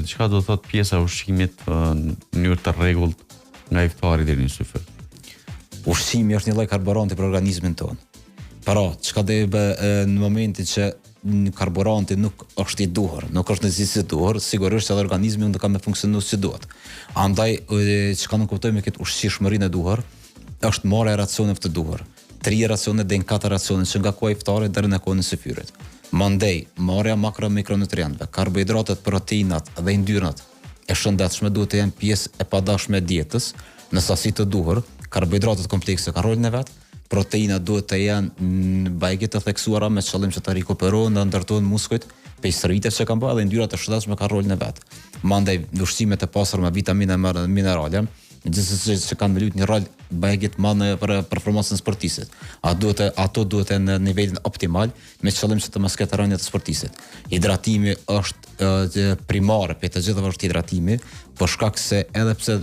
sportistit? Çka do të thotë pjesa e ushqimit në mënyrë të rregullt nga iftari deri në syfyr? Ushqimi është një lloj karburanti për organizmin tonë. Pra, çka do të bë në momentin që karburanti nuk është i duhur, nuk është në sasi të duhur, sigurisht edhe organizmi nuk ka me funksionu si duhet. Andaj, çka nënkuptojmë me këtë ushqyeshmërinë e duhur, është marrja e racioneve të duhur. Tri racione deri në katër racione që nga koha e iftarit deri në kohën e syfyrit. Mandej, marrja e makro mikronutrientëve, karbohidratet, proteinat dhe yndyrnat e shëndetshme duhet të jenë pjesë e padashme e dietës në sasi të duhur, karbohidratet komplekse kanë rolin e vet, proteinat duhet të jenë bajagi të theksuara me qëllim që të rikuperohen dhe ndërtohen muskujt prej stërvitjes që kanë bërë dhe yndyrat e shëndetshme kanë rolin e vet. Mandej, ushqimet e pasura me vitamina e minerale, gjithsesi që kanë me lujt një rol bajagi të madh në për performancën e sportistit. A duhet të, ato duhet të në nivelin optimal me qëllim që të mos ketë rënie të sportistit. Hidratimi është e, primare për të gjitha është hidratimi, për shkak se edhe pse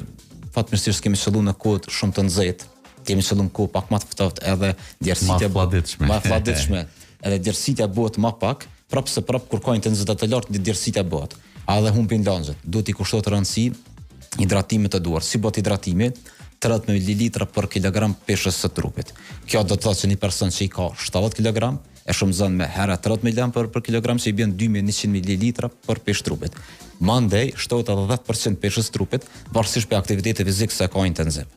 fatmirësisht kemi qëllu në kohë shumë të nxehtë, kemi qëllu në kohë pak më të ftohtë edhe djersitja më flladitshme. Më flladitshme. Edhe djersitja bëhet më pak, prapë se prapë kur ka intensitet të lartë djersitja bëhet. A edhe humbin lëngjet. Duhet t'i kushtohet rëndësi hidratimit të duhur. Si bëhet hidratimi? 30 ml për kilogram peshës së trupit. Kjo do të thotë që një person që i ka 70 kg e shumëzon me herë 30 ml për, për kilogram që i bjen 2100 ml për peshë trupit. Mandej shtohet edhe 10% peshës trupit, varësisht prej aktivitetit fizik sa ka intensiv.